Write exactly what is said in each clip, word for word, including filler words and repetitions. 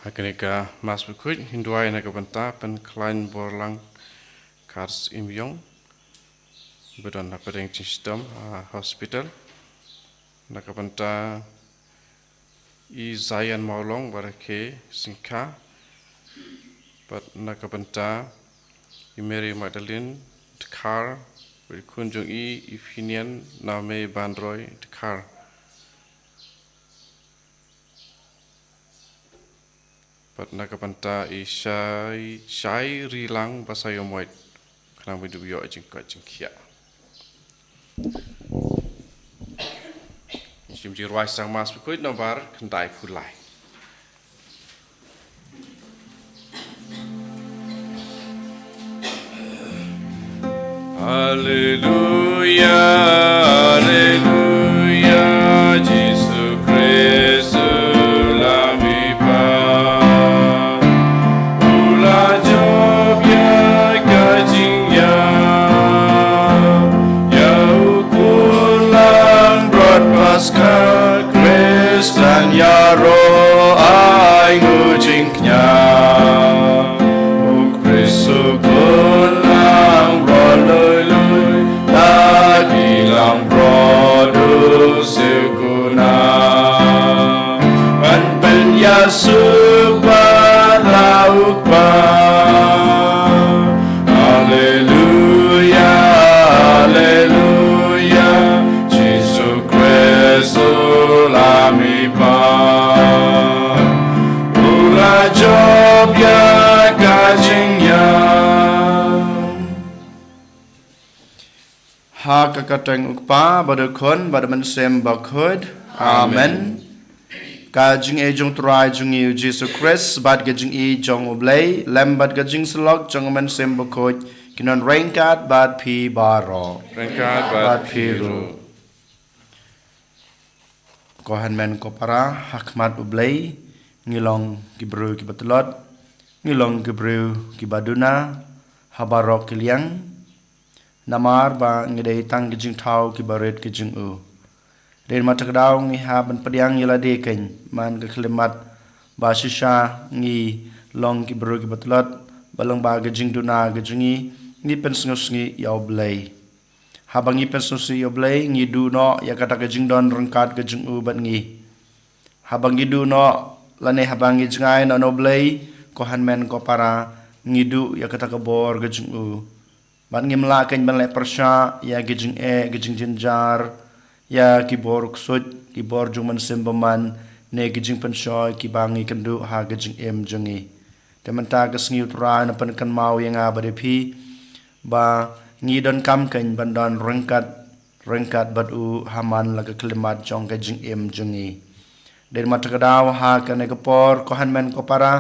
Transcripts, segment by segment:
Kane ka Mass Bakhuid, ngin duwai na ka bynta Pynkhlaiñ Borlang Kharsymiong, ba don hapdeng jingshitom ha hospital. Na ka bynta i Zion Mawlong, Barakhe Singkha, bad na ka bynta i Mary Magdalene Dkhar, bad i khun jong i, i Finian Name Banroi Dkhar. Bad na ka bynta i Shai, Shai Rilang Basaiawmoit, khnang ba kin ïoh jingkoit jingkhiah. Shim jingrwai sang Mass Bakhuid nombar khyndai phew lai. Haleluia, haleluia, Jisu Khrist u la mih pat. U la jop ïa ka jingïap, ïa u khun langbrot Paskha, Khristan ïaroh ai nguh jingkñia. U Khrist u khun langbrot lui lui, da ki langbrot u siew kuna. Ban pynïasuk bad la u Kpa. Haleluia, haleluia, Jisu Khrist u la mih pat. U la jop ïa ka jingïap. Ha ka kyrteng u Kpa, bad u Khun, bad u Mynsiem Bakhuid. Amen. Amen. Ka jingïeit jong u Trai jong ngi u Jisu Khrist, bad ka jingïeit jong u Blei, lem bad ka jingsyllok jong u Mynsiem Bakhuid, kin don ryngkat bad phi baroh. Ryngkat bad phi ruh. Ko hynmen ko para, ha khmat u Blei, ngi long ki briew kiba tlot, ngi long ki briew kiba duna, ha baroh ki liang, namar ba ngi dei tang ki jingthaw kiba rit ki jong u. Dei namar kata ka daw ngi hap ban pdiang ïa lade kein, man ka khyllipmat ba shisha ngi long ki briew kiba tlot, ba lyngba ka jingduna ka jong ngi, ngi pynsngewsih ïa u Blei. Haba ngi pynsngewsih ïa u Blei, ngi duh noh ïa kata ka jingdon ryngkat ka jong u bad ngi. Haba ngi duh noh, lane haba ngi jngai noh na u Blei, ko hynmen ko para, ngi duh ïa kata ka bor ka jong u. Bad ngim lah kein ban leh pyrshah ïa ki jingeh, ki jingjynjar, ïa ki bor ksuid, ki bor jong u Mynsiem Bymman, ne ki jingpynshoi kiba ngi kynduh ha ka jingim jong ngi. Te mynta ka sngi u Trai un pynkynmaw ïa nga bad ïa phi, ba ngi donkam kein ban don ryngkat, ryngkat bad u ha man la ka khyllipmat jong ka jingim jong ngi. Dei namar kata ka daw ha kane ka por, ko hynmen ko para,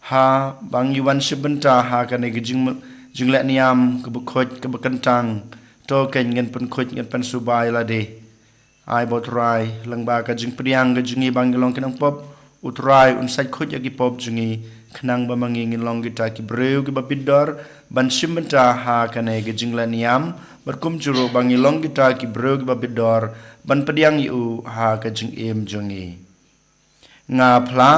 haba ngi wan shim bynta ha kane ka jing, jingleh niam kaba khuid kaba kyntang, to kein ngin pynkhuid ngin pynsuba ïa lade. Ai ba u Trai, lyngba ka jingpdiang ka jong ngi ba ngi long ki nongpop, u Trai un sait khuid ïa ki pop jong ngi, khnang ba ma ngi ngin long kita ki briew kiba bit dor, ban shim bynta ha kane ka jingleh niam, bad kumjuh ruh ba ngi long kita ki briew kiba bit dor, ban pdiang ïa u ha ka jingim jong ngi. Nga phla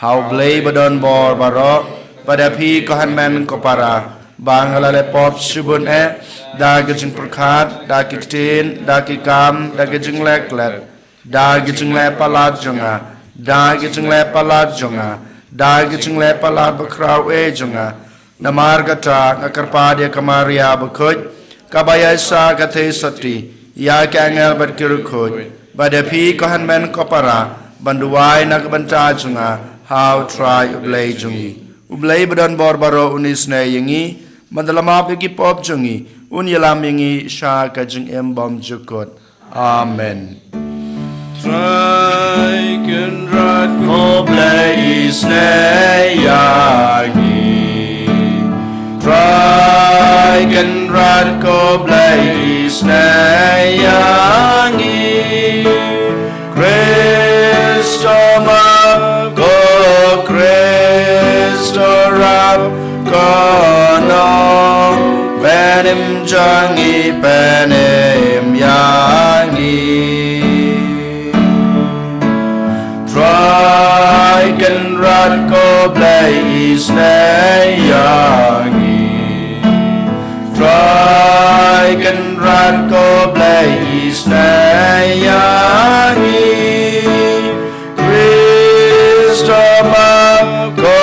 ha u Blei ba don bor baroh, bad ïa phi ko hynmen ko para, ba nga la leh pop shibun eh, da ka jingpyrkhat, da ki ktien, da ki kam, da ka jingleh klet, da ka jingleh palat jong nga, da ka jingleh palat jong nga, da ka jingleh palat bakhraw eh jong nga, namar kata nga kyrpad ïa ka Maria bakhuid, kaba ïaishah ka theisotti, ïa ki angel bad ki riewkhuid, bad ïa phi ko hynmen ko para, ban duwai na ka bynta jong nga, ha u Trai u Blei jong ngi. U Blei ba don bor baroh un isynei ïa ngi, ban da la map ïa ki pop jong ngi, un ïalam ïa ngi sha ka jingim bymjukut. Amen. Trai Kynrad ko Blei isynei ïa ngi. Trai Kynrad ko Blei isynei ïa ngi. Khristo map ko Khristo rap ko, nong pynim jong ngi pynim ïa ngi. Trai Kynrad Ko Blei isnei ïa ngi. Trai Kynrad ko Blei isnei ïa ngi. Khrist map ko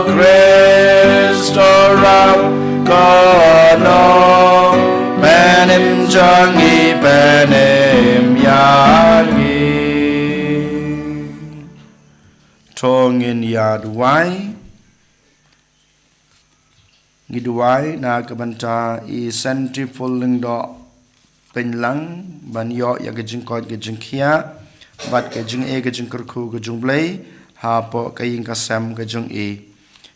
Khrist rap ko nong. Pynim jong ngi pynim ïa ngi. To ngin ïa duwai. Ngi duwai na ka bynta i Saint Triphul Lyngdoh Pynlang ban ïoh ïa ka jingkoit ka jingkhiah bad ka jingeh ka jingkyrkhu ka jong U Blei hapoh ka ïing ka sem ka jong i.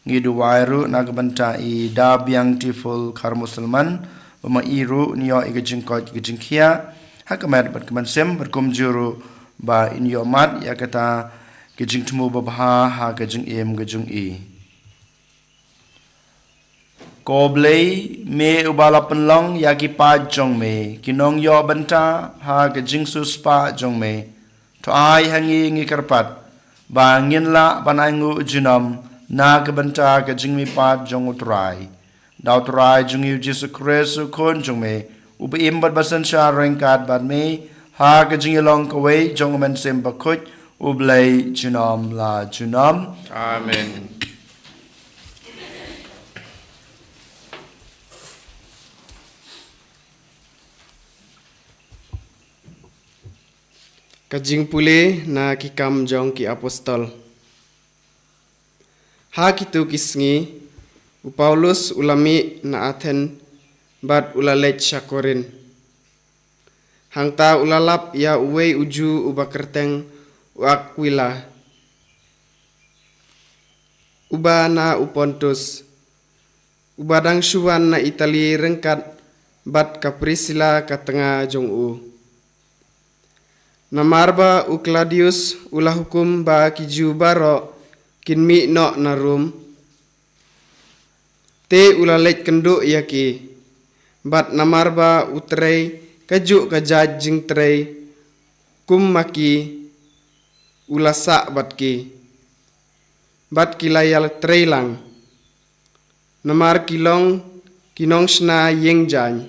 Ngi duwai ruh na ka bynta i Dabiang Triphul Kharmusalman ba ma i ruh yn ïoh ïa ka jingkoit ka jingkhiah ha ka met bad ka mynsiem bad kumjuh ruh ba in ïoh mad ïa kata ka jingthmu babha ha ka jingim ka jong i. Ko Blei, me uba la pynlong ïa ki paid jong me ki nongïoh bynta ha ka jingsiewspah jong me, to ai ha ngi ngi kyrpad ba ngin lah ban ai nguh junom na ka bynta ka jingmihpat jong U Trai. Da U Trai jong ngi U Jisu Khrist U Khun jong me, uba im bad ba synshar ryngkat bad me ha ka jingïalong kawei jong U Mynsiem Bakhuid, U Blei junom la junom. Amen. Ka jingpule na Ki Kam jong ki Apostol. Ha kitu ki sngi, u Paulus u la mih na Athen bad u la leit sha Korinth. Hangta u la lap ïa uwei u Jiw uba kyrteng u Akwila, uba na u Pontus, uba dang shu wan na Itali ryngkat bad ka Prisila ka tnga jong u. Namar ba u Klaudius u la hukum ba ki Jiw baroh kin mih noh na Rom, te u la leit kynduh ïa ki. Bad namar ba u trei kajuh ka jait jingtrei kum ma ki, u la sah bad ki, bad ki la ïatrei lang. Namar ki long ki nongshna ïing jaiñ.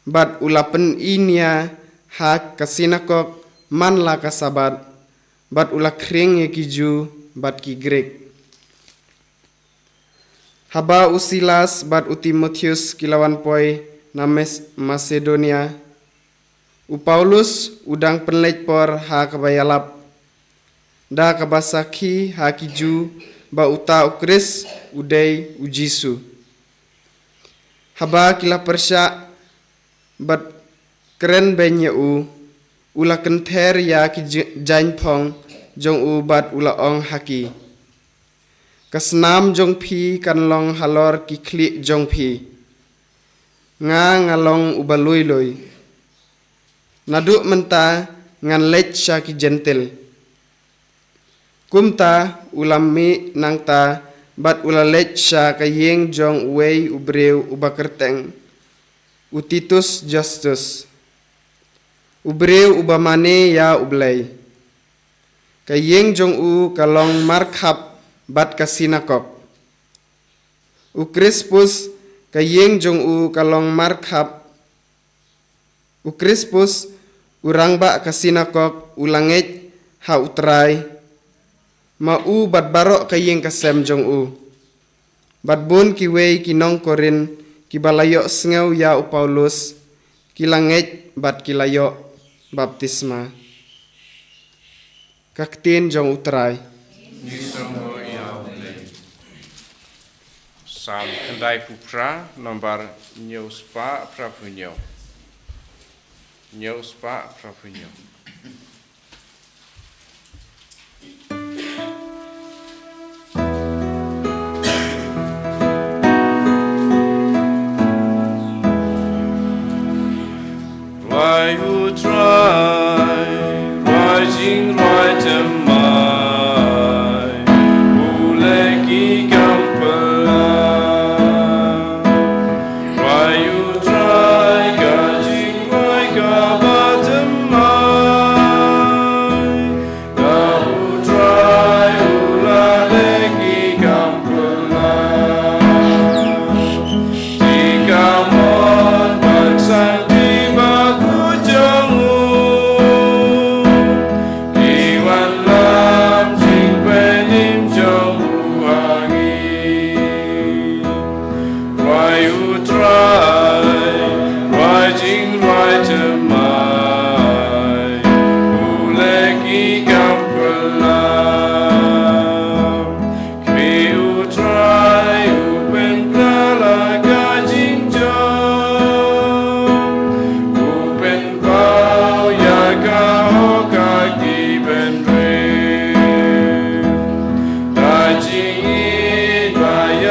Bad u la pyni nia ha ka sinakok man la ka Sabbath, bad u la khring ïa ki Jiw bad ki Grik. Haba u Silas bad u Timotheus ki la wan poi na Mes-, Masedonia, u Paulus u dang pynleit por ha kaba ïalap, da kaba sakhi ha ki Jiw ba uta u Khrist u dei u Jisu. Haba ki la pyrshah bad kren beiñ ïa u, u la kynther ïa ki j-, jaiñphong jong u bad u la ong ha ki, ka snam jong phi kan long halor ki khlieh jong phi. Nga nga long uba lui lui. Naduh mynta ngan leit sha ki Jentil. Kumta u la mih nangta bad u la leit sha ka ïing jong uwei u briew uba kyrteng u Titus Justus, u briew uba mane ïa U Blei. Ka ïing jong u ka long markhap bad ka sinakok. U Krispus, ka ïing jong u ka long markhap. U Krispus, u rangbah ka sinakok, u la ngeit ha U Trai, ma u bad baroh ka ïing ka sem jong u. Bad bun kiwei ki nong Korinth kiba la ïohsngew ïa u Paulus, ki la ngeit bad ki la ïoh baptisma. Ka ktien jong U Trai. Salm khyndai phew phra, nombar hynñiew spah phra phew hynñiew. Hynñiew spah phra phew hynñiew. Rwai U Trai, rwai jingrwai thymmai, pule ki kam pynlong. Rwai U Trai ka jingrwai kaba thymmai.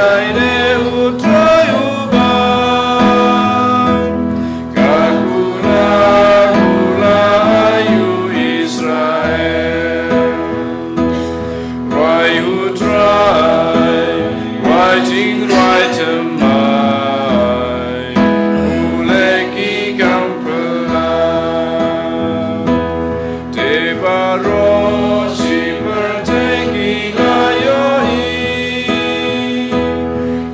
Ai ne u Trai uba, ka kular u la ai ïa u Israel. Rwai u Trai, rwai jingrwai thymmai, u leh ki kam phylla. Te baroh shi pyrthei ki la ïohi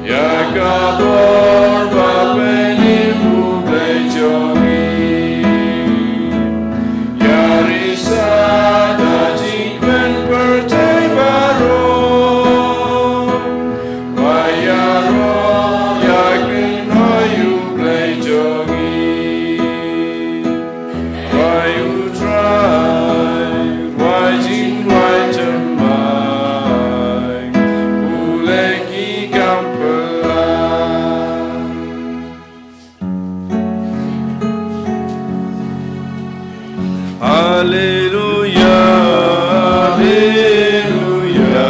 ïa ka bor ba pynïap u Blei jong ngi. Ïa risa da jingkmen pyrthei baroh, ba ïaroh ïa kynhoi u Blei jong ngi. Rwai u Trai, rwai jingrwai thymmai, u leh ki kam phylla. Haleluya, haleluya,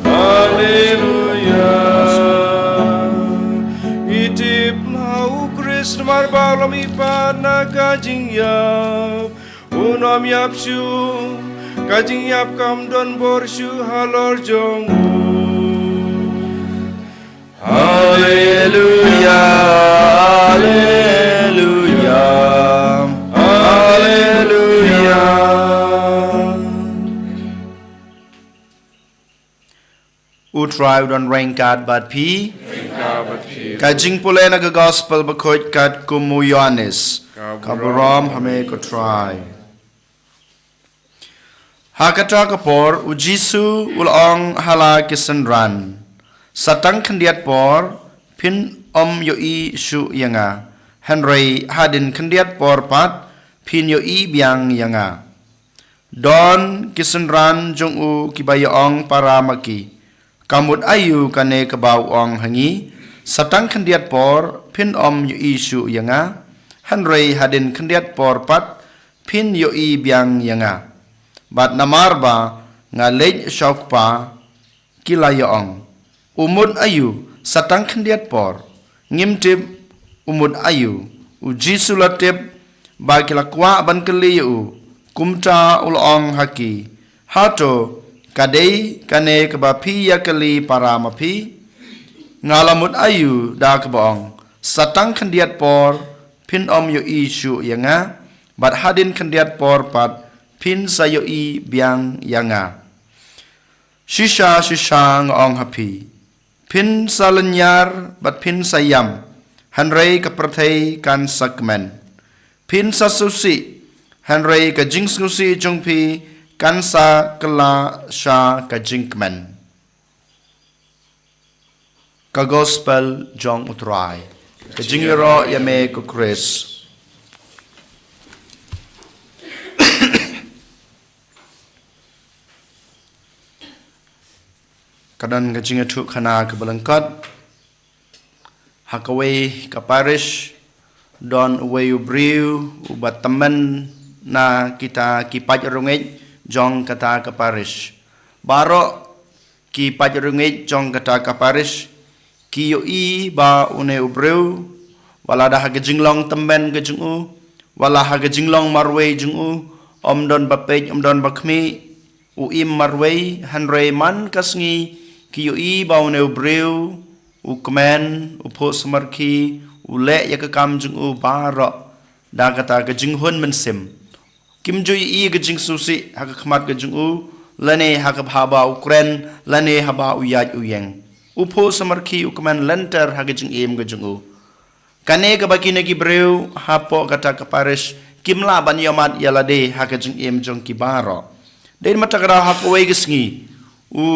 haleluya. Ngi tip ma u Khrist namar ba u la mihpat na ka jingïap, un ym ïap shuh, ka jingïap kam don bor shuh halor jong u. Haleluya, haleluya, haleluya. U Trai u don ryngkat bad phi. Ryngkat bad phi. Ka jingpule na ka Gospel bakhuid katkum u Ïoannis. Ka burom ha me ko Trai. Ha kata ka por u Jisu u la ong ha la ki synran, sa tang khyndiat por phin ym ïohi shuh ïa nga, hynrei hadien khyndiat por pat phin ïohi biang ïa nga. Don ki synran jong u kiba ïa ong para ma ki, ka mut aïu kane kaba u ong ha ngi, sa tang khyndiat por phin ym ïohi shuh ïa nga, hynrei hadien khyndiat por pat phin ïohi biang ïa nga. Bad namar ba nga leit sha u Kpa, ki la ïa ong, u mut aïu sa tang khyndiat por? Ngim tip u mut aïu. U Jisu la tip ba ki la kwah ban kylli ïa u, kumta u la ong ha ki, hato ka dei kane kaba phi ïa kylli para ma phi? Nga la mut aïu da kaba ong, sa tang khyndiat por phin ym ïohi shuh ïa nga, bad hadien khyndiat por pat phin sa ïohi biang ïa nga. Shisha shisha nga ong ha phi, phin sa lynñiar bad phin sa ïam, hynrei ka pyrthei kan sa kmen. Phin sa sngewsih, hynrei ka jingsngewsih jong phi kan sa kylla sha ka jingkmen. Ka Gospel jong u Trai. Ka jingïaroh ïa me ko Khrist. Ka don ka jingïathuhkhana kaba lyngkot. Ha kawei ka parish don uwei u briew uba tymmen na kita ki paid riewngeit jong kata ka parish. Baroh ki paid riewngeit jong kata ka parish ki ïohi ba une u briew, wat la da ha ka jinglong tymmen ka jong u, wat la ha ka jinglong marwei jong u, ym don ba peit, ym don ba khmih, u im marwei, hynrei man ka sngi ki ïohi ba une u briew u kmen, u phuh samarkhie, u leh ïa ka kam jong u baroh da kata ka jinghun mynsiem. Kim ju ïohi ka jingsngewsih ha ka khmat ka jong u, lane ha kaba u kren, lane haba u ïaid u ïeng. U phuh samarkhie, u kmen lynter ha ka jingim ka jong u. Kane kaba kine ki briew hapoh kata ka parish kim lah ban ïohmat ïa lade ha ka jingim jong ki baroh. Dei na kata ka daw ha kawei ka sngi, u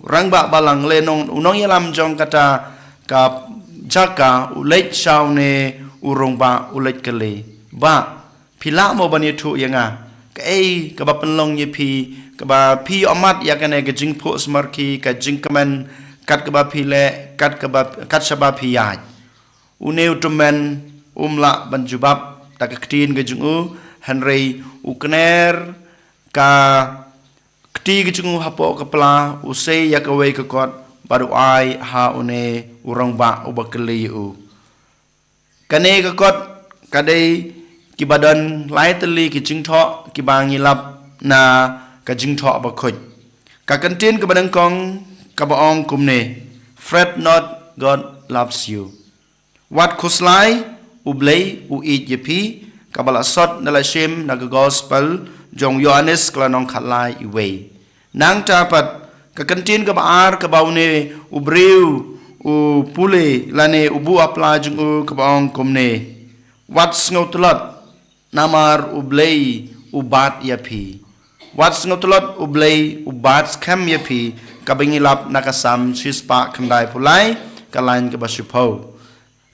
rangbah balang lane u nongïalam jong kata ka jaka u leit sha une u rangbah, u leit kylli, Bah, phi lah mo ban ïathuh ïa nga kaei kaba pynlong ïa phi, kaba phi ïohmat ïa kane ka jingphuh samarkhie, ka jingkmen, kat kaba phi leh, kat kaba, kat shaba phi ïaid? Une u tymmen um lah ban jubab da ka ktien ka jong u, hynrei u kner ka kti ka jong u hapoh ka pla, u sei ïa kawei ka kot, bad u ai ha une u rangbah uba kylli ïa u. Kane ka kot ka dei kiba don lai tylli ki jingthoh kiba ngi lap na ka Jingthoh Bakhuid. Ka kyntien kaba nyngkong kaba ong kumne: "Fret not, God loves you." Wat khuslai, U Blei u ïeit ïa phi, kaba la sot na la shim na ka Gospel jong u Ïoannis ka lynnong khatlai, uwei. Nangta pat, ka kyntien kaba ar kaba une u briew u pule lane u buh ha pla jong u kaba ong kumne: "Wat sngewtlot, namar U Blei u bat ïa phi. Wat sngewtlot, U Blei u bat skhem ïa phi," kaba ngi lap na ka Salm shispah khyndaiphew lai, ka lain kaba shiphew.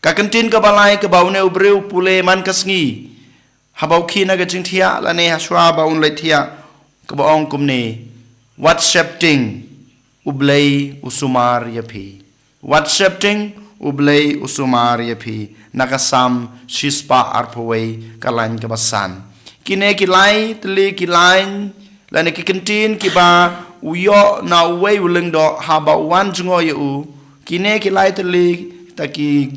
Ka kyntien kaba lai kaba une u briew u pule man ka sngi, haba u khie na ka jingthiah lane ha shuwa ba un leit thiah, kaba ong kumne: "Wat sheptieng, U Blei u sumar ïa phi. Wat sheptieng, U Blei u sumar ïa phi." Na ka Salm shispah arphew wei, ka lain kaba san. Kine ki lai tylli ki lain lane ki kyntien kiba u ïoh na uwei u lyngdoh haba u wan jngoh ïa u. Kine ki lai tylli ta ki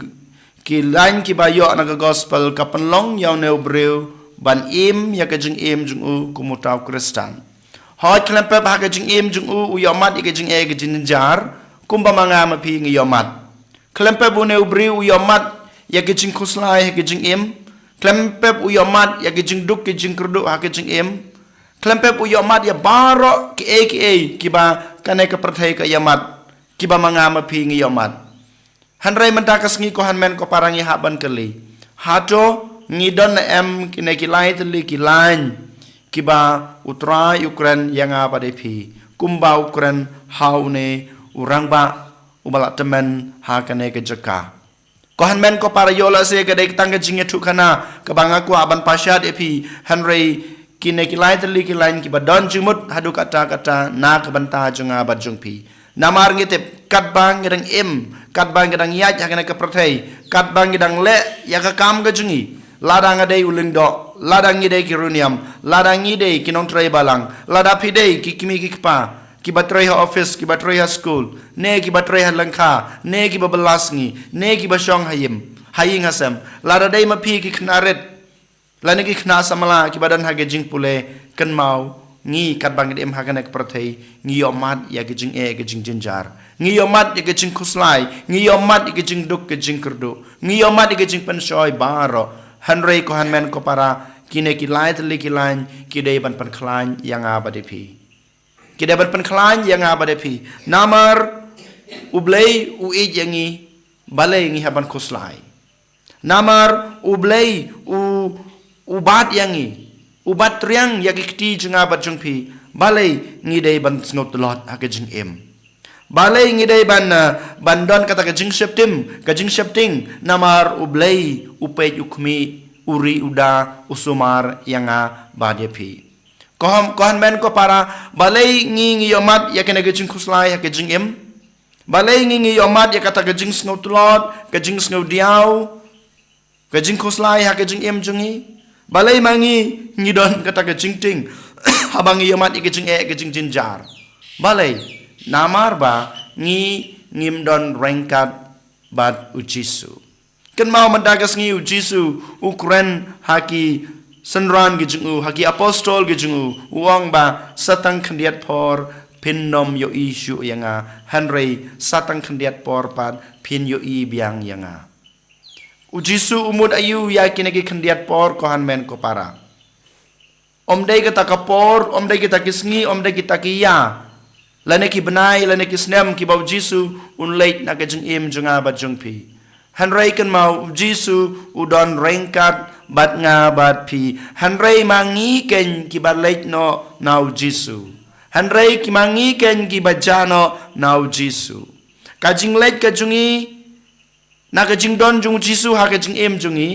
ki lain kiba ïoh na ka Gospel ka pynlong ïa une u briew ban im ïa ka jingim jong u kum uta u Khristan. Hooid, khlem pep ha ka jingim jong u u ïohmad ïa ka jingeh ka jingjynjar kumba ma nga ma phi ngi ïohmad. Khlem pep une u briew u ïohmad ïa ka jingkhuslai ha ka jingim. Khlem pep u ïohmad ïa ka jingduk ka jingkyrduh ha ka jingim. Khlem pep u ïohmad ïa baroh kiei kiei kiba kane ka pyrthei ka ïohmad, kiba ma nga ma phi ngi ïohmad. Hynrei mynta ka sngi, ko hynmen ko para, ngi hap ban kylli, hato ngi don ne em kine ki lai tylli ki lain kiba U Trai u kren ïa nga bad ïa phi, kumba u kren ha une u rangbah uba la tymmen ha kane ka jaka? Ko hynmen ko para, ïoh lehse ka dei tang ka jingïathuhkhana kaba nga kwah ban pashat ïa phi, hynrei kine ki lai tylli ki lain kiba don jingmut haduh katta katta na ka bynta jong nga bad jong phi. Namar ngi tip, katba ngi dang im, katba ngi dang ïaid ha kane ka pyrthei, katba ngi dang leh ïa ka kam ka jong ngi, lada nga dei u lyngdoh, lada ngi dei ki riewniam, lada ngi dei ki nongtrei balang, lada phi dei ki kmie ki kpa kiba trei ha office, kiba trei ha skul, ne kiba trei ha lyngkha, ne kiba bylla sngi, ne kiba shong ha ïing, ha ïing ha sem, lada dei ma phi ki khynnah rit lane ki khynnah samla kiba don ha ka jingpule, kynmaw, ngi katba ngi im ha kane ka pyrthei ngi ïohmad ïa ka jingeh ka jingjynjar, ngi ïohmad ïa ka jingkhuslai, ngi ïohmad ïa ka jingduk ka jingkyrduh, ngi ïohmad ïa ka jingpynshoi baroh. Hynrei ko hynmen ko para, kine ki lai tylli ki lain ki dei ban pynkhlaiñ ïa nga bad ïa phi. Ki dei ban pynkhlaiñ ïa nga bad ïa phi. Namar U Blei u ïeit ïa ngi, balei ngi hap ban khuslai? Namar U Blei u, u bat ïa ngi, u bat triang ïa ki kti jong nga bad jong phi, balei ngi dei ban sngewtlot ha ka jingim? Balei ngi dei ban, eh, ban don kata ka jingsheptieng, ka jingsheptieng, namar U Blei u peit, u khmih, u ri, u da, u sumar ïa nga bad ïa phi. Ko hyn-, ko hynmen ko para, balei ngi, ngi ïohmad ïa kane ka jingkhuslai ha ka jingim? Balei ngi, ngi ïohmad ïa kata ka jingsngewtlot, ka jingsngewdiaw, ka jingkhuslai ha ka jingim jong ngi? Balei ma ngi ngi don kata ka jingtieng haba ngi ïohmad ïa ka jingeh ka jingjynjar? Balei? Namar ba ngi ngim don ryngkat bad U Jisu. Kynmaw, mynta ka sngi U Jisu u kren ha ki synran ki jong u, ha ki apostol ki jong u, u ong ba sa tang khyndiat por phin nym ïohi shuh ïa nga, hynrei sa tang khyndiat por pat phin ïohi biang ïa nga. U Jisu u mut aïu ïa kine ki khyndiat por, ko hynmen ko para? Ym dei kata ka por, ym dei kita ki sngi, ym dei kita ki ïa, lane ki bnai, lane ki snem kiba U Jisu un leit na ka jingim jong nga bad jong phi. Hynrei kynmaw, U Jisu u don ryngkat bad nga bad phi. Hynrei ma ngi keiñ kiba leit noh na U Jisu. Hynrei ki ma ngi keiñ kiba jah noh na U Jisu. Ka jingleit ka jong ngi na ka jingdon jong U Jisu ha ka jingim jong ngi,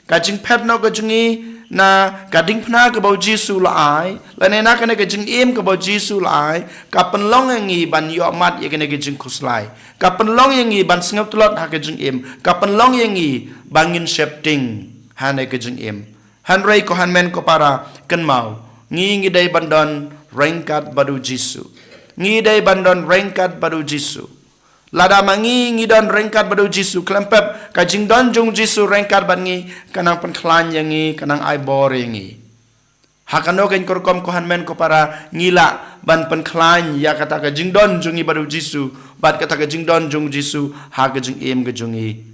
ka jingphet noh ka jong ngi na ka diengphna kaba U Jisu la ai, lane na kane ka jingim kaba U Jisu la ai, ka pynlong ïa ngi ban ïohmad ïa kane ka jingkhuslai, ka pynlong ïa ngi ban sngewtlot ha ka jingim, ka pynlong ïa ngi ba ngin sheptieng ha kane ka jingim. Hynrei ko hynmen ko para, kynmaw, ngi ngi dei ban don ryngkat bad U Jisu. Ngi dei ban don ryngkat bad U Jisu. Lada ma ngi ngi don ryngkat bad u Jisu, khlem pep ka jingdon jong u Jisu ryngkat bad ngi ka nang pynkhlaiñ ïa ngi, ka nang ai bor ïa ngi. Ha kano keiñ ka rukom, ko hynmen ko para, ngi lah ban pynkhlaiñ ïa kata ka jingdon jong ngi bad u Jisu, bad kata ka jingdon jong u Jisu ha ka jingim ka jong ngi.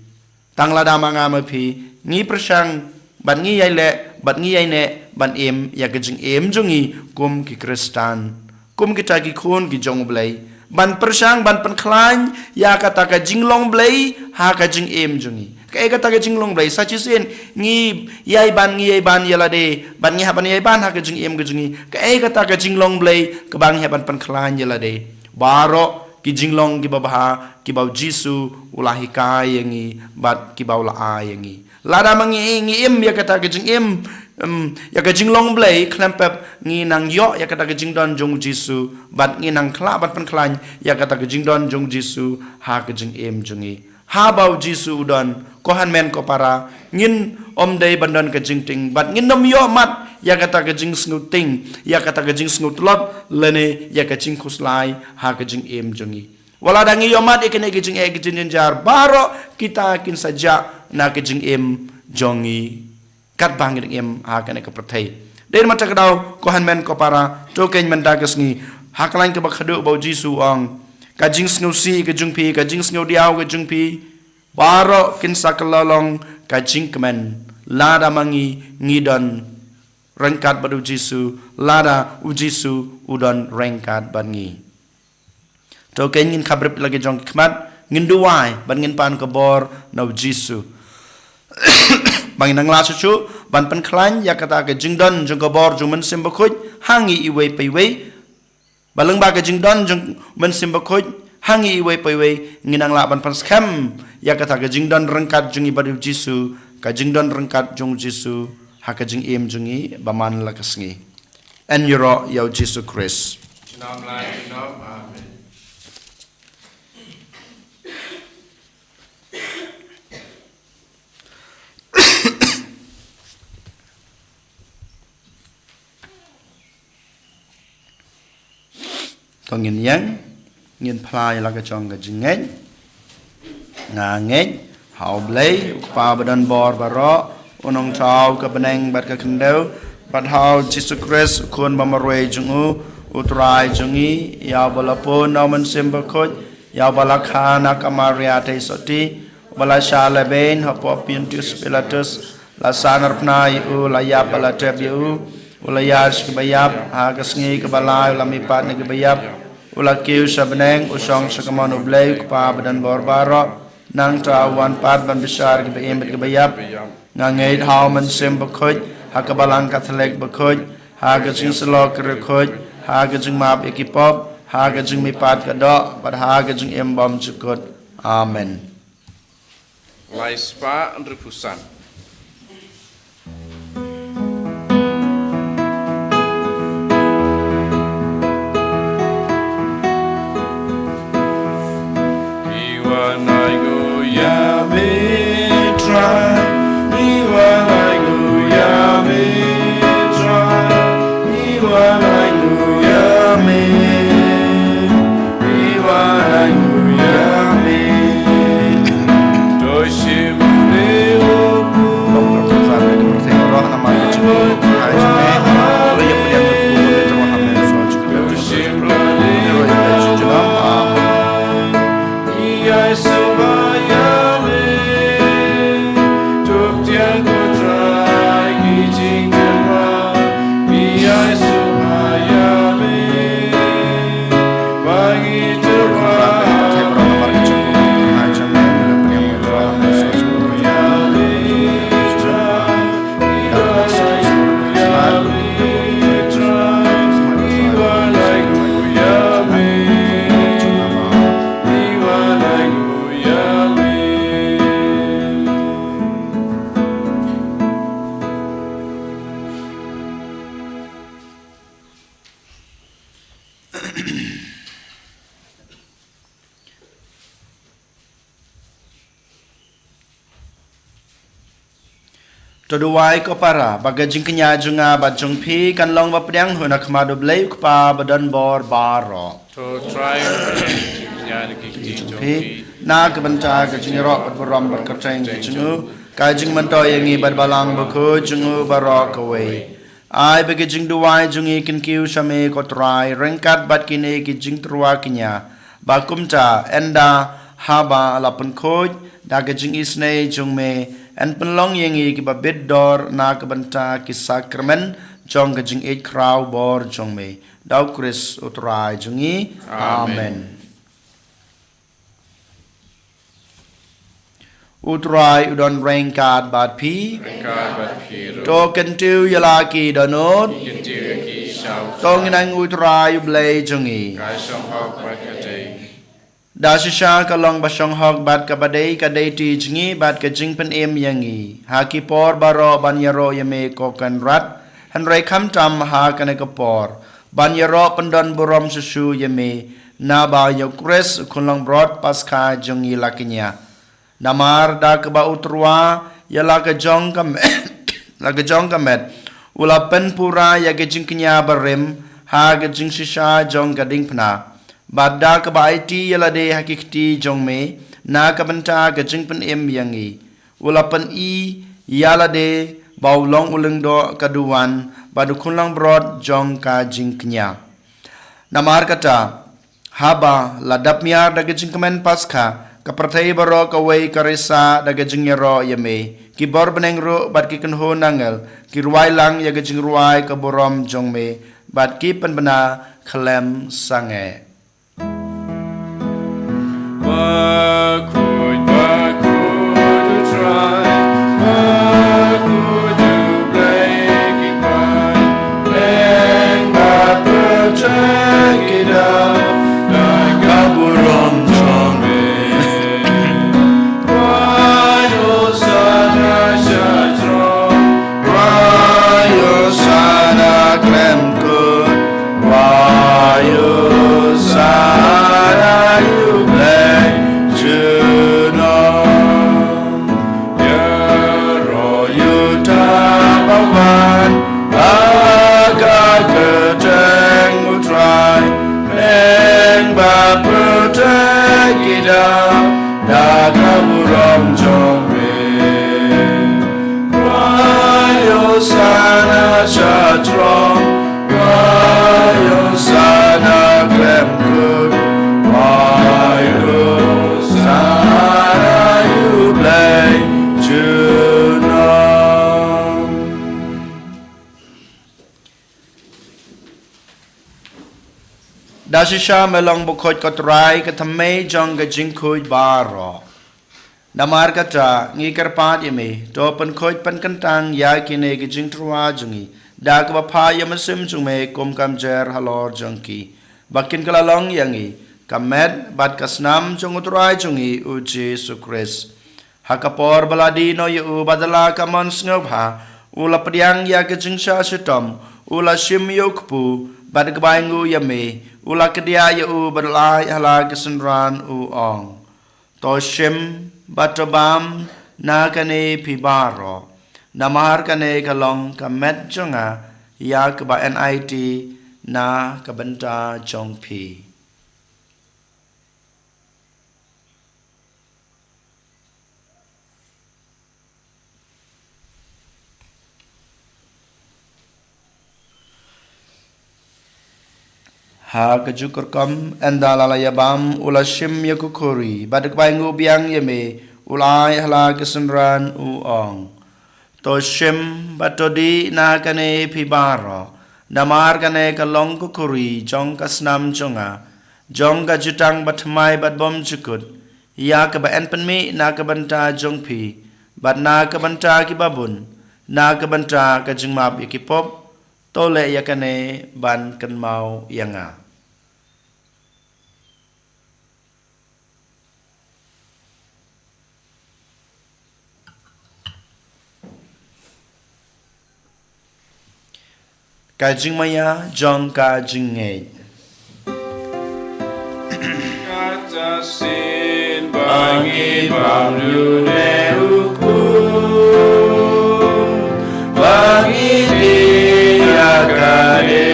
Tang lada ma nga ma phi ngi pyrshang bad ngi ïai leh bad ngi ïai neh ban im ïa ka jingim jong ngi kum ki Khristan, kum kita ki khun ki jong u Blei, ban pyrshang ban pynkhlaiñ ïa kata ka jinglong Blei ha ka jingim jong ngi. Kaei kata ka jinglong Blei? Sa shisien ngi ïai ban, ngi ïai ban ïa lade, bad ngi hap ban ïai ban ha ka jingim ka jong ngi. Kaei kata ka jinglong Blei kaba ngi hap ban pynkhlaiñ ïa lade? Baroh ki jinglong kiba bha kiba u Jisu u la hikai ïa ngi bad kiba u la ai ïa ngi. Lada ma ngi, ngi im ïa kata ka jingim, em, ïa ka jinglong Blei, khlem pep ngi nang ïoh ïa kata ka jingdon jong u Jisu, bad ngi nang khlaiñ bad pynkhlaiñ ïa kata ka jingdon jong u Jisu ha ka jingim jong ngi. Haba u Jisu u don, ko hynmen ko para, ngin ym dei ban don ka jingtieng, bad ngin ym ïoh mat ïa kata ka jingsngewtieng, ïa kata ka jingsngewtlot, lane ïa ka jingkhuslai ha ka jingim jong ngi. Wat lada ngi ïoh mat ïa kane ka jingeh ka jingjynjar, baroh kita kin sa jah na ka jingim jong ngi katba ngi dang im ha kane ka pyrthei. Dei namar kata ka daw, ko hynmen ko para, to keiñ mynta ka sngi, ha ka lain kaba khadduh ba u Jisu u ong, ka jingsngewsih ka jong phi, ka jingsngewdiaw ka jong phi, baroh kin sa kylla long ka jingkmen lada ma ngi ngi don ryngkat bad u Jisu, lada u Jisu u don ryngkat bad ngi. To keiñ ngin khapbrip la ki jong ki khmat, ngin duwai bad ngin pan ka bor na u Jisu ba ngin nang lah shuh shuh ban pynkhlaiñ ïa kata ka jingdon jong ka bor jong u Mynsiem Bakhuid ha ngi iwei pa iwei. Ba lyngba ka jingdon jong u Mynsiem Bakhuid ha ngi iwei pa iwei, ngin nang lah ban pynskhem ïa kata ka jingdon ryngkat jong ngi bad u Jisu, ka jingdon ryngkat jong u Jisu ha ka jingim jong ngi ba man la ka sngi. Yn ïaroh ïa u Jisu Khrist. Junom la junom. Amen. To ngin ïeng, ngin phla ïa la ka jong ka jingngeit. Nga ngeit ha u Blei, u Kpa ba don bor baroh, u Nongthaw ka bneng bad ka khyndew, bad ha u Jisu Khrist, u Khun ba marwei jong u, u Trai jong ngi, ïa uba la pun na u Mynsiem Bakhuid, ïa uba la kha na ka Maria Theisotti, uba la shah lehbeiñ hapoh Pontius Pilatus, la sahnarphna ïa u, la ïap bad la tep ïa u, u la ïaid sha kiba ïap, ha ka sngi kaba lai u la mihpat na kiba ïap, u la kiew sha bneng, u shong sha kamon u Blei u Kpa ba don bor baroh, nangta u wan pat ban bishar kiba im bad kiba ïap. Nga ngeit ha u Mynsiem Bakhuid, ha ka Balang Katholik bakhuid, ha ka jingsyllok ka riewkhuid, ha ka jingmap ïa ki pop, ha ka jingmihpat ka doh, bad ha ka jingim bymjukut. Amen. Lai spah hynriewphew san. To duwai ko para, ba ka jingkñia jong nga bad jong phi kan long ba pdiang ha khmat u Blei u Kpa ba don bor baroh. To Trai, jingkñia na ki jong phi, na ka bynta ka jingïaroh bad burom bad kyrteng ka jong u, ka jingmyntoi ïa ngi bad Balang Bakhuid jong u baroh kawei. Ai ba ka jingduwai jong ngi kin kiew sha me ko Trai, ryngkat bad kine ki jingtyrwa kñia, ba kumta ynda haba la pynkhuid da ka jingisynei jong me, yn pynlong ïa ngi kiba bit dor na ka bynta ki sakramen jong ka jingïeit khraw bor jong me. Da u Khrist u Trai jong ngi. Amen. Amen. U Trai u don ryngkat bad phi. Ryngkat bad phi ruh. To kyntiew ïa la ki dohnud. Kyntiew ïa ki sha u Trai. To ngin ai nguh ïa u Trai u Blei jong ngi. Ka shong hok bad ka dei. Da shisha ka long ba shong hok bad kaba dei ka dei ti jong ngi bad ka jingpynim ïa ngi ha ki por baroh ban ïaroh ïa me ko Kynrad, hynrei khamtam ha kane ka por ban ïaroh pyndon burom shuh shuh ïa me, naba ïa u Khrist u khunlangbrot Paskha jong ngi la kñia. Namar da kaba u tyrwa ïa la ka jong ka met, la ka jong ka met, u la pynpura ïa ka jingkñia barim ha ka jingshisha jong ka diengphna. Bad da kaba aiti ïa lade ha ki kti jong me na ka bynta ka jingpynim ïa ngi, u la pyni ïa lade ba u long u lyngdoh ka duwan bad u khunlangbrot jong ka jingkñia. Namar kata, haba la dap miar da ka jingkmen Paskha, ka pyrthei baroh kawei ka risa da ka jingïaroh ïa me. Ki bor bneng ruh bad ki kynhun angel ki rwai lang ïa ka jingrwai ka burom jong me, bad ki pynbna khlem sangeh. Bakhuid, bakhuid u Trai, bakhuid u Blei ki paid, lyngba pyrthei ki dap da ka burom jong me. Rwai Hosana sha jrong, rwai Hosana khlem kut, rwai Hosana ïa u Blei junom. Ïaroh ïa uta ba wan ha ka kyrteng u Trai, lyngba pyrthei ki dap da ka burom jong me. Rwai Hosana sha jrong, rwai Hosana khlem kut, rwai Hosana ïa u Blei junom. Da shisha me long bakhuid ko Trai, ka thymmei jong ka jingkhuid baroh. Namar kata ngi kyrpad ïa me, to pynkhuid pynkyntang ïa kine ki jingtyrwa jong ngi da kaba phah ïa u mynsiem jong me kum ka mjer halor jong ki, ba kin kylla long ïa ngi ka met bad ka snam jong u Trai jong ngi u Jisu Khrist. Ha ka por ba la die noh ïa u bad da la ka mon sngewbha, u la pdiang ïa ka jingshah shitom, u la shim ïa u kpu, bad da kaba ainguh ïa me, u la kdiah ïa u bad u la ai ha la ki synran u ong: To shim bad to bam na kane phi baroh, namar kane ka long ka met jong nga ïa kaba yn aiti na ka bynta jong phi. Ha kajuh ka rukom, ynda la la ïa bam, u la shim ïa ka khuri, bad da kaba ainguh biang ïa me, u la ai ha la ki synran u ong: To shim bad to dih na kane phi baroh, namar kane ka long ka khuri jong ka snam jong nga, jong ka jutang bathymmai bad bymjukut, ïa kaba yn pynmih na ka bynta jong phi bad na ka bynta kiba bun, na ka bynta ka jingmap ïa ki pop. To leh ïa kane ban kynmaw ïa nga. Ka jingmaïa jong ka jingngeit. Kata shisien ba ngi bam ïa une u kpu, ba ngi dih ïa kane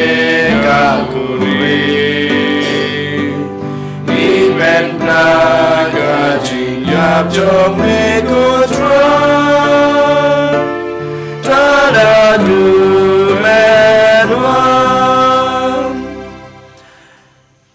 ka khuri, ngi pynbna Jong me ko Trai, ta da du men wan.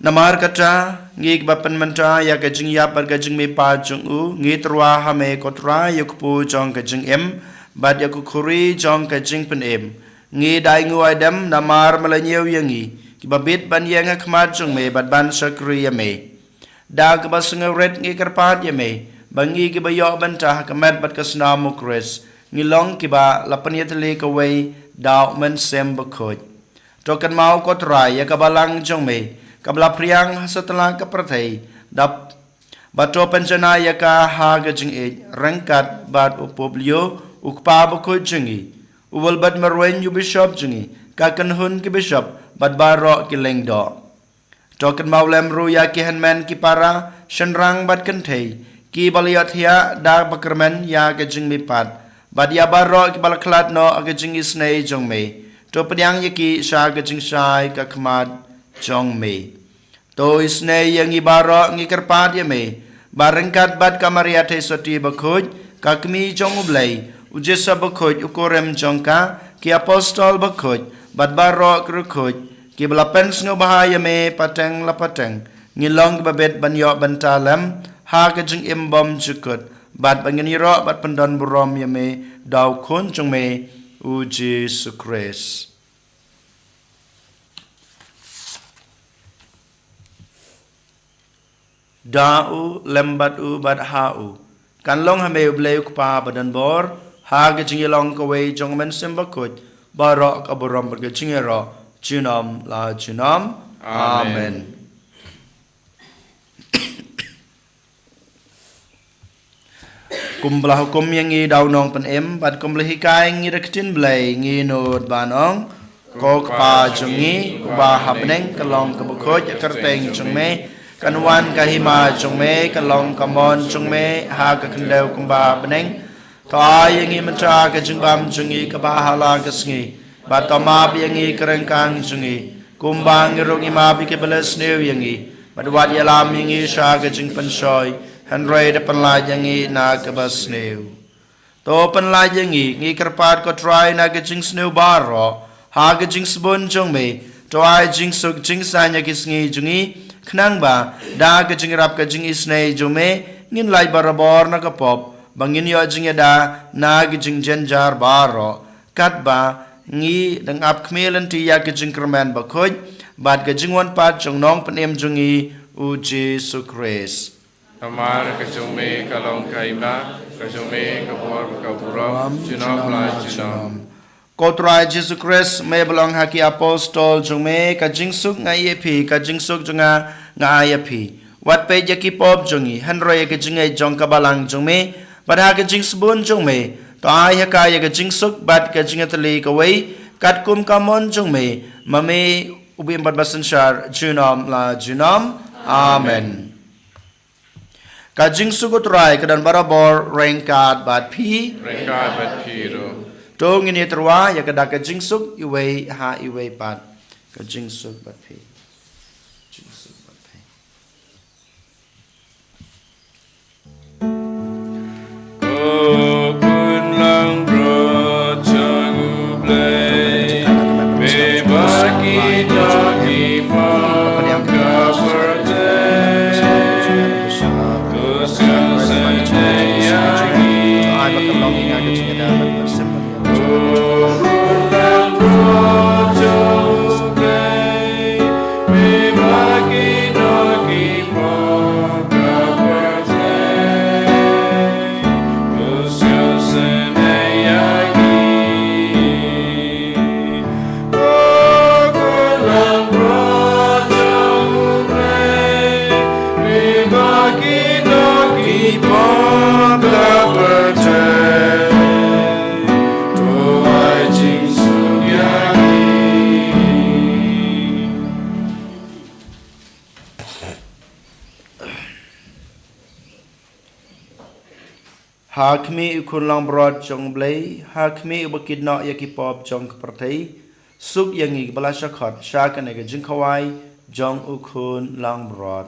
Namar kata, ngi kiba pynmynta ïa ka jingïap bad ka jingmihpat jong u, ngi tyrwa ha me ko Trai ïa u kpu jong ka jingim, bad ïa ka khuri jong ka jingpynim. Ngi da ainguh aidem, namar me la ñiew ïa ngi, kiba bit ban ïeng ha khmat jong me, bad ban shakri ïa me. Da kaba sngewrit ngi kyrpad ïa me, ba ngi kiba ïoh bynta ha ka met bad ka snam u Khrist, ngi long kiba la pynïatylli kawei da u Mynsiem Bakhuid. To kynmaw ko Trai ïa ka balang jong me, kaba la phriang ha satlak ka pyrthei, da ba to pynjanai ïa ka ha ka jingïeit, ryngkat bad u Pope Leo, u kpa bakhuid jong ngi, u Wilbert Marwein u Bishop jong ngi, ka kynhun ki Bishop, bad baroh ki lyngdoh. To kynmaw lem ruh ïa ki hynmen ki para, shynrang bad kynthei, kiba la ïohthiah da ba kyrmen ïa ka jingmihpat, bad ïa baroh kiba la khlad noh ha ka jingisynei jong me. To pdiang ïa ki sha ka jingshai ka khmat jong me. To isynei ïa ngi baroh ngi kyrpad ïa me, ba ryngkat bad ka Maria Theisotti bakhuid, ka kmie jong u Blei, u Joseph bakhuid u kurim jong ka, ki apostol bakhuid, bad baroh ki riewkhuid, kiba la pynsngewbha ïa me pateng la pateng, ngin long kiba bit ban ïoh bynta lem, ha ka jingim bymjukut, bad ba ngin ïaroh bad pyndonburom ïa me, da u Khun jong me, u Jisu Khrist. Da u, lem bad u, bad ha u. Kan long ha me u Blei u Kpa badonbor, ha ka jingïalong kawei jong u Mynsiem Bakhuid, baroh ka burom bad ka jingïaroh, junom la junom. Amen. Amen. Kumba la hukum ïa ngi da u Nongpynim, bad kumba la hikai ngi da ka ktien Blei, ngi nud ban ong, Ko Kpa jong ngi, uba ha bneng, ka long kaba khuid, ka kyrteng jong me, kan wan ka hima jong me, ka long ka mon jong me, ha ka khyndew kumba ha bneng. To ai ïa ngi mynta ka jingbam jong ngi kaba ha la ka sngi. Bad to map ïa ngi ki ryngkang jong ngi, kumba ngi ruh ngi map ïa kiba la sniew ïa ngi. Bad wat ïalam ïa ngi sha ka jingpynshoi, hynrei da pynlait ïa ngi na kaba sniew. To pynlait ïa ngi, ngi kyrpad ko Trai na ka jingsniew baroh, ha ka jingsbun jong me, to ai jingsuk jingsaiñ ha ki sngi jong ngi, khnang ba, da ka jingïarap ka jingisynei jong me, ngin lait barabor na ka pop, ba ngin ïoh jingïada, na ka jingjynjar baroh. Katba ngi dang ap khmih lynti ïa ka jingkyrmen bakhuid, bad ka jingwan pat jong u Nongpynim jong ngi u Jisu Khrist. Namar ka jong me ka long ka hima, ka jong me ka bor ka burom, junom la junom. Ko Trai Jisu Khrist, me ba la ong ha ki apostol jong me, ka jingsuk nga ai ïa phi, ka jingsuk jong nga nga ai ïa phi. Wat peit ïa ki pop jong ngi, hynrei ïa ka jingngeit jong ka balang jong me, bad ha ka jingsbun jong me, to ai ha ka ïa ka jingsuk bad ka jingïatylli kawei, katkum ka mon jong me, ma me u bym bad ba synshar, junom la junom. Amen. Ka jingsuk u Trai ka don barabor ryngkat bad phi. Ryngkat bad phi ruh. To ngin ïatyrwa ïa ka dak ka jingsuk iwei ha iwei pat. Ka jingsuk bad phi. Jingsuk bad phi. Ko Khun langbrot jong U Blei, me ba ki doh ki pop ka pyrthei, to sngewsynei ïa ngi. Ha khmih u Khun langbrot jong U Blei, ha khmih uba kit noh ïa ki pop jong ka pyrthei, suk ïa ngi kiba la shah khot sha kane ka jingkhawai jong u Khun langbrot.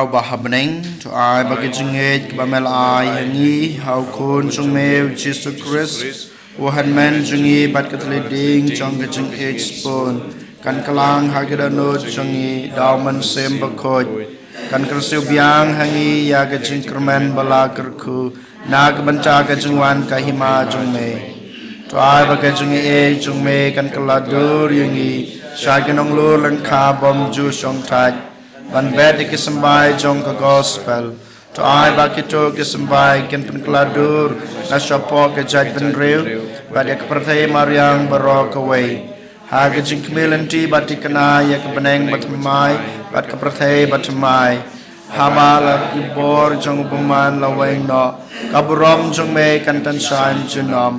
Uba ha bneng, to ai ba ka jingngeit kaba me la ai ha ngi ha u Khun jong me u Jisu Khrist, u hynmen jong ngi bad ka thylliej ding jong ka jingïeit sbun kan kylla ha ki dohnud jong ngi da u Mynsiem Bakhuid, kan kyrsiew biang ha ngi ïa ka jingkyrmen ba la kyrkhu na ka bynta ka jingwan ka hima jong me. To ai ba ka jingaiei jong me kan kylla dur ïa ngi sha ki nonglur lyngkha bym ju shongthait, ban bet ïa ki symbai jong ka gospel. To ai ba kito ki symbai kin pynkylla dur na shapoh ka jaitbynriew bad ïa ka pyrthei mariang baroh kawei, ha ka jingkhmih lynti bad thikna ïa ka bneng bathymmai bad ka pyrthei bathymmai. Haba la ki bor jong u bymman la weng noh, ka burom jong me kan tynshaiñ junom.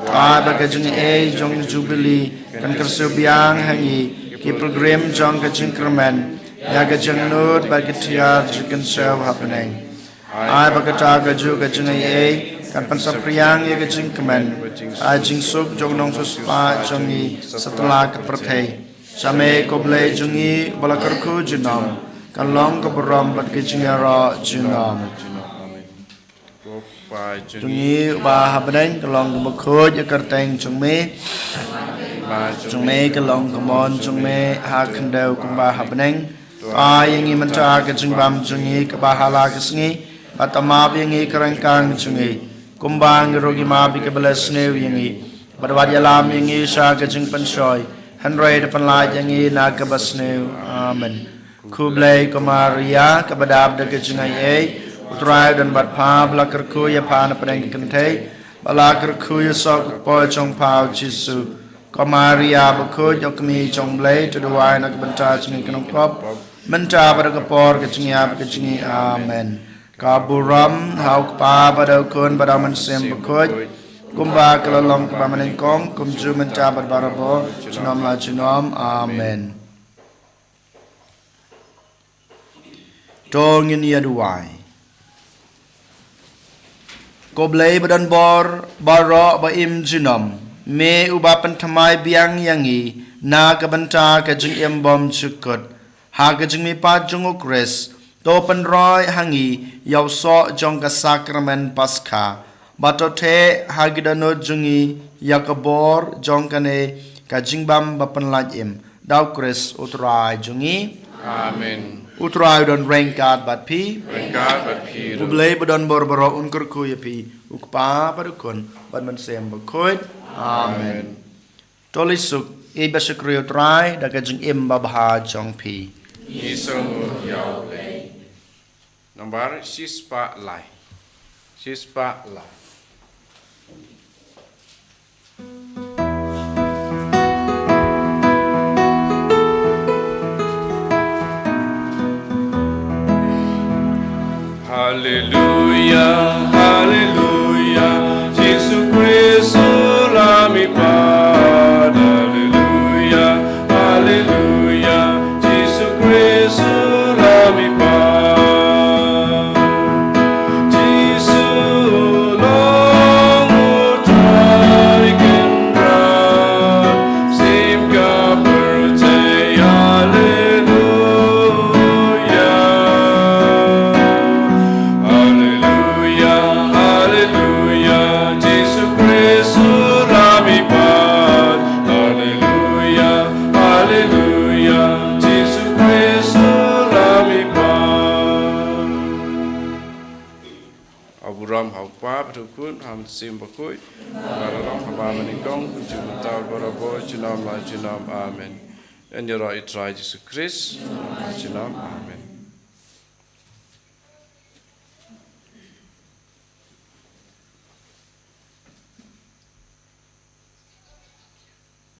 To ai ba ka jingaiei jong ka jubili kan kyrsiew biang ha ngi ki pilgrim jong ka jingkyrmen ïa ka jingnud bad ka tiar jingkynshew ha bneng. Ai ba kata kajuh ka jingaiei kan pynsaphriang ïa ka jingkmen, ai jingsuk jong u nongsiewspah jong ngi satlak ka pyrthei. Sha me ko Blei jong ngi uba la kyrkhu junom, kan long ka burom bad ka jingïaroh junom. Jong ngi uba ha bneng, ka long ka bakhuid ïa ka kyrteng jong me. Jong me ka long ka mon jong me ha khyndew kumba ha bneng. To ai ïa ngi mynta ka jingbam jong ngi kaba ha la ka sngi, bad to map ïa ngi ka ryngkang jong ngi, kumba ngi ruh ngi map ïa kiba la sniew ïa ngi. Bad wat ïalam ïa ngi sha ka jingpynshoi, hynrei to pynlait ïa ngi na kaba sniew. Amen. Khublei ko Maria, kaba dap da ka jingaiei, u Trai u don bad pha, ba la kyrkhu ïa pha na pdeng ki kynthei, ba la kyrkhu ïa u soh ka kpoh jong pha u Jisu. Ko Maria bakhuid, ko kmie jong u Blei, to duwai na ka bynta jong ngi ki nongpop, mynta bad ha ka por ka jingïap ka jong ngi. Amen. Ka burom ha u Kpa bad ha u Khun bad ha u Mynsiem Bakhuid, kumba ka la long kaba mynnyngkong, kumjuh mynta bad barabor, junom la junom. Amen. To ngin ïa duwai. Ko Blei ba don bor baroh ba im junom, me uba pynthymmai biang ïa ngi na ka bynta ka jingim bymjukut ha ka jingmihpat jong u Khrist, to pynroi ha ngi ïa u soh jong ka sakramen Paskha, bad to theh ha ki dohnud jong ngi ïa ka bor jong kane ka jingbam ba pynlait im, da u Khrist u Trai jong ngi. Amen. U Trai u don ryngkat bad phi. Ryngkat bad phi ruh. U Blei ba don bor baroh un kyrkhu ïa phi, u Kpa bad u Khun bad u Mynsiem Bakhuid. Amen. Amen. To leit suk, ïeit ba shakri ïa u Trai da ka jingim babha jong phi. Ngi sngewnguh ïa u Blei. Nambar shispah lai. Shispah lai. Haleluia, haleluia, Jisu Khrist u la mihpat. Haleluia, haleluia, Jisu Khrist u la mihpat. Jisu long u Trai Kynrad, shim ka pyrthei. Haleluia. Haleluia, haleluia, Jisu Khrist u la mihpat. Haleluia, haleluia, Jisu Khrist u la mihpat. Ka burom ha u Kpa bad u Khun, ha u Mynsiem Bakhuid, ba la long haba mynnyngkong, kumjuh mynta, barabor, junom la junom. Amen. Yn ïaroh ïa u Trai Jisu Khrist. Junom la junom. Amen.